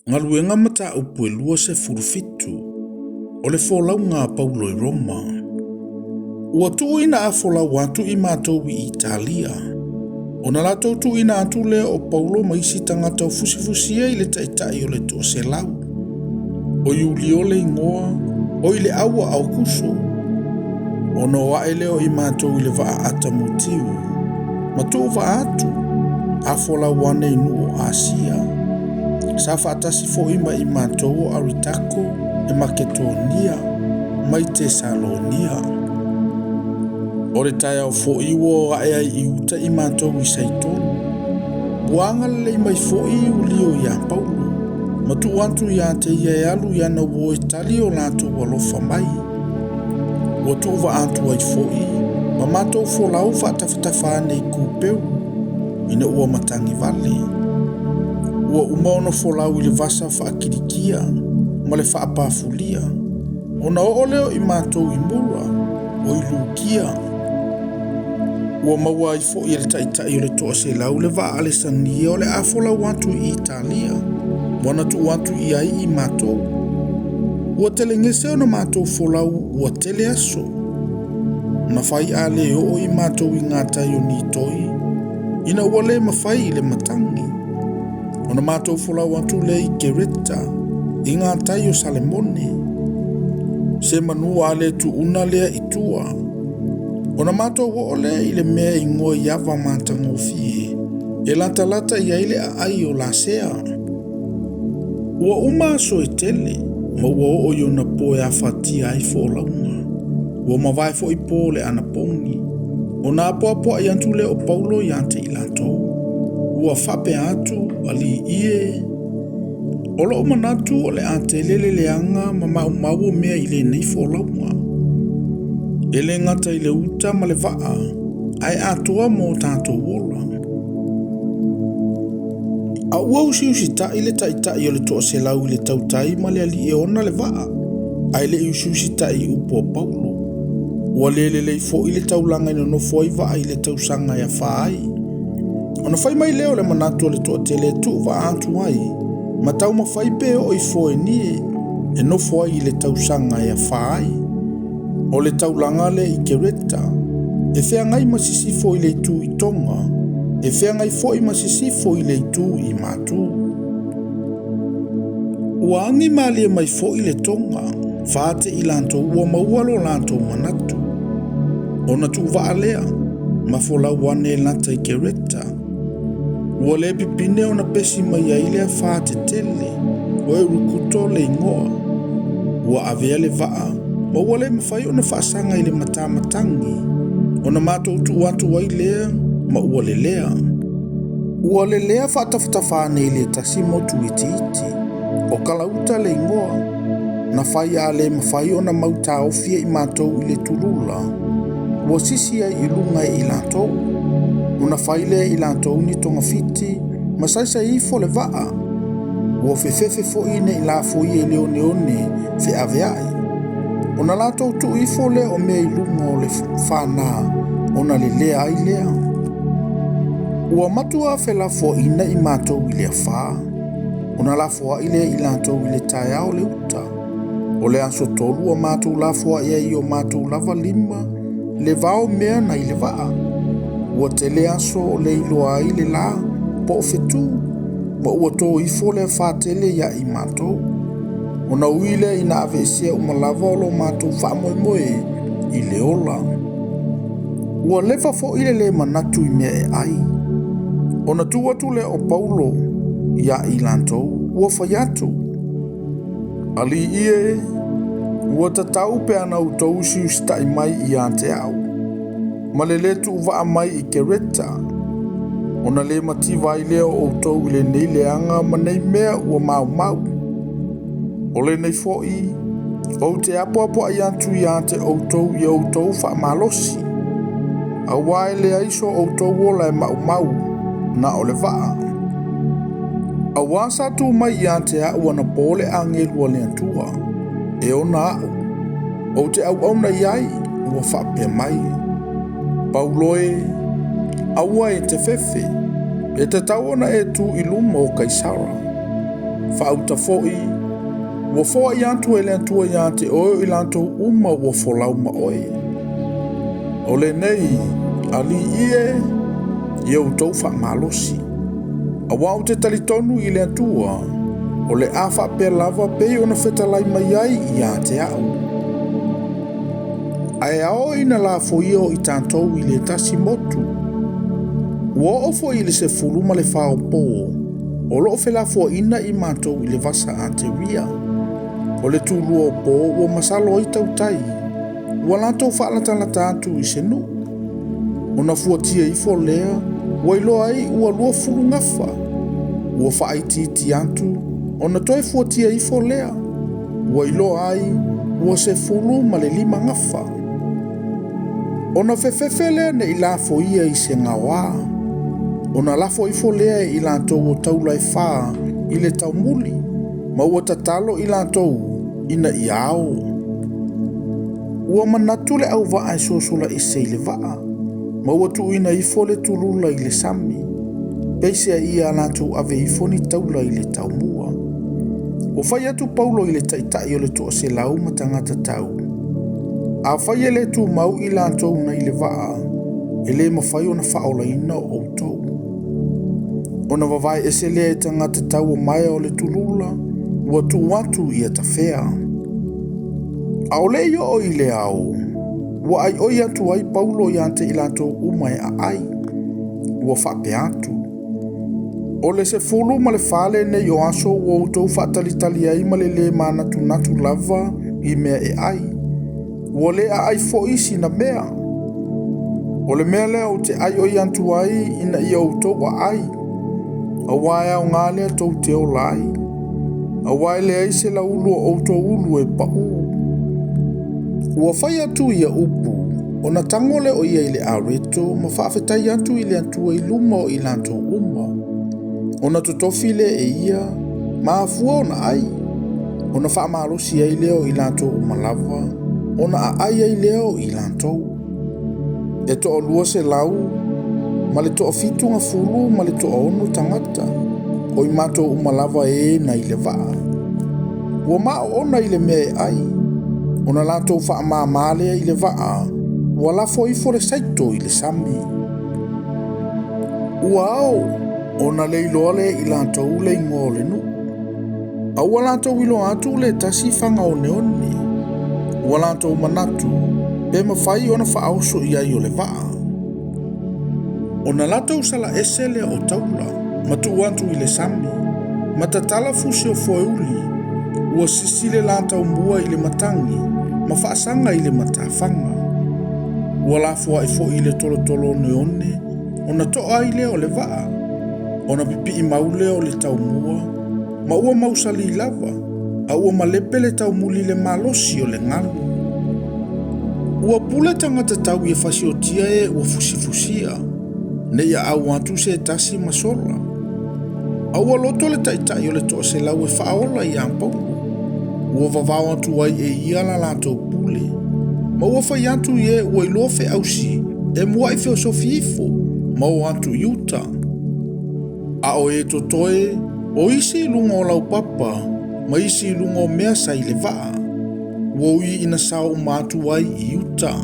Galuega Mataupu e 27, o le folauga a Paulo i Roma. Ua tuuina a folau atu i matou i Italia, ona latou tuuina atu lea o Paulo ma isi tagata o fusifusia i le taitai o le toaselau, o Iulio le igoa, o i le aua Aukuso. Ona o ae lea o i matou i le vaa Atamutiu, ma tuu vaa atu, a folau ane i nuu o Asia. Sa faatasi foi ma i matou o Aritako e Maketonia mai Tesalonia. O le taeao foi ua o ae ai i uta i matou i Saitonu. Ua agalelei mai foi Iulio iā Paulo, ma tuu atu ia te ia e alu i ana uo e tali o latou alofa mai. Ua tuuvaa atu ai foi ma matou folau faatafatafa ane i Kupeu, ina ua matagi vale. Ua uma ona folau i le vasa faakilikia ma le faapafulia, ona oo lea o i matou i Mura, o i Lukia. Ua maua ai foi e le taitai o le toaselau le vaa Alesania o le a folau atu i Italia, ma ona tuu atu i ai i matou. Ua telegese ona matou folau ua tele aso. Na fai a le oo i matou i gatai o Nitoi, ina ua le mafai i le matagi. Ona matou folau atu lea i Kereta, i gatai o Salemone. Se manu a le tuuna lea i tua. Ona matou oo lea i le mea igoa i ava matagofie, e latalata i ai le aai o Lasea. Ua uma aso e tele, ma ua oo i ona po e afatia ai folauga. Ua mavae foi po o le anapogi. Ona apoapoai atu lea o Paulo ia te i latou. Ua faapea atu, Alii e, o lou manatu o le a tele le leaga ma maumau o mea i lenei folauga. E le gata i le uta ma le vaa, ae atoa mo tatou ola. A ua usiusitai le taitai o le toaselau i le tautai ma le alii e ona le vaa, ae le i usiusitai i upu a Paulo. Ua le lelei foi le taulaga i nonofo ai vaa i le tausaga e afa ai. Ona fai mai lea o le manatu o le toatele e tuu vaa atu ai, ma taumafai pe oo i Foenie e nofo ai i le tausaga e afa ai. O le taulaga lea i Kereta, e feagai ma sisifo i le itu i Toga, e feagai foi ma sisifo i le itu i Matu. Ua agi malie mai foi le Toga, fate i latou ua maua lo latou manatu. Ona tuuvaa lea, ma folau ane e lata i Kereta. Ua le pipine ona pesi mai ai le afa tetele, o Eurukuto le igoa. Ua avea le vaa, ma ua le mafai ona faasaga i le matamatagi, ona matou tuu atu ai lea, ma ua lelea. Ua lelea faatafatafa ane i le tasi motu itiiti, o Kalauta le igoa. Na fai a le mafai ona mautaofia i matou i le tulula, ua sisi ai i luga e i latou. Ona fai lea i latou ni togafiti, ma saisai ifo le vaa. Ua fefefe foi ne i lafoia i le oneone feaveai. Ona latou tuu ifo lea o mea i luga o le fana, ona lelea ai lea. Ua matua felafoaiina i matou i le afa. Ona lafoai lea i latou i le taeao le uta. O le aso tolu ua matou lafoai ai i o matou lava lima, le vao mea na i le vaa. Ua tele aso o le iloa ai le la, po o fetu, ma ua tō ifo le afa tele ia i matou. Ona ui lea ina aveesea uma lava o lo matou faamoemoe i le ola. Ua leva foi le le manatu i mea e ai. Ona tuu atu lea o Paulo ia i latou, ua fai atu, Alii e, ua tatau pe ana outou usiusitai mai ia te au, ma le le tuuvaa mai i Kereta, ona le mativa ai lea o outou i lenei leaga ma nei mea ua maumau. O lenei foi, ou te apoapoai atu ia te outou i outou faamalosi, auā e leai so outou ola e maumau, na o le vaa. Auā sa tu mai ia te au anapō le agelu a le Atua, e ona au, ou te auauna i ai, ua faapea mai, Paulo e, aua e te fefe, e tatau ona e tu i luma o Kaisara. Faauta foi, ua foai atu e le Atua ia te oe o i latou uma ua folau ma oe. O lenei, Alii e, ia outou faamalosi. Aua ou te talitonu i le Atua, o le a faapea lava pei ona fetalai mai ai ia te au. Ae ao ina lafoia o i tatou i le tasi motu. Ua oo foi i le 14 o po, o loo felafoaiina i matou i le vasa Ateria. O le tulua o po ua masalo ai tautai, ua latou faalatalata atu i se nuu. Ona fuatia ifo lea, ua iloa ai ua 20 gafa. Ua faaitiiti atu, ona toe fuatia ifo lea, ua iloa ai ua 15 gafa. Ona fefefe lea nei lafoia i se gaoā, ona lafo ifo lea e i latou o taula e 4 i le taumuli, ma ua tatalo i latou ina ia ao. Ua manatu le auvaa e sosola ese i le vaa, ma ua tuuina ifo le tulula i le sami, peisea ia latou ave ifo ni taula i le taumua. Ua fai atu Paulo i le taitai o le 100 ma tagata tau. A fai e le tumau i latou nei le vaa, e le mafai ona faaolaina o outou. Ona vavae ese lea e tagata tau o maea o le tulula, ua tuu atu ia tafea. A o le i oo i le ao, ua aioi atu ai Paulo ia te i latou uma e aai. Ua faapea atu, o le 14 lenei o aso ua outou faatalitali ai ma le lē manatunatu lava i mea e ai. Ua le aai foi sina mea. O le mea lea ou te aioi atu ai ina ia outou aai, aua e aoga lea tou te ola ai. Aua e leai se laulu o outou ulu e pau. Ua fai atu ia upu, ona tango lea o ia i le areto ma faafetai atu i le Atua i luma o i latou uma. Ona totofi lea e ia, ma afua ona ai. Ona faamalosi ai lea o i latou uma lava, ona aai ai lea o i latou. E 276 tagata, o i matou uma lava e nai le vaa. Ua maoona i le mea e ai, ona latou faamāmā lea i le vaa, ua lafo ifo le saito i le sami. Ua ao, ona le iloa lea i latou le ingoa o le nuu. A ua latou iloa atu le tasi fanga oneone. Ua latou manatu, pe mafai ona faaoso i ai o le vaa. Ona latou sala ese lea o taula, ma tuu atu i le sami, ma tatala fusi o foeuli, ua sisi le latau mua i le matangi, ma faasaga i le matafaga. Ua lafoai foi i le tolotolo oneone, ona toa ai lea o le vaa, ona pipii mau lea o le taumua, ma ua mausali lava, a ua malepe le taumuli le malosi o le galu. Ua pule tagata tau ia fasiotia e ua fusifusia, nei aau atu se tasi ma sola. A ua loto le taitai o le 100 e faaola ia Paulo. Ua vavao atu ai e ia la latou pule. Ma ua fai atu i e ua iloa feausi e muai feosofi ifo, ma o atu i uta. A o e totoe, o isi i luga o laupapa, ma isi i luga o mea sa i le vaa. Ua ui ina sao uma atu ai i uta.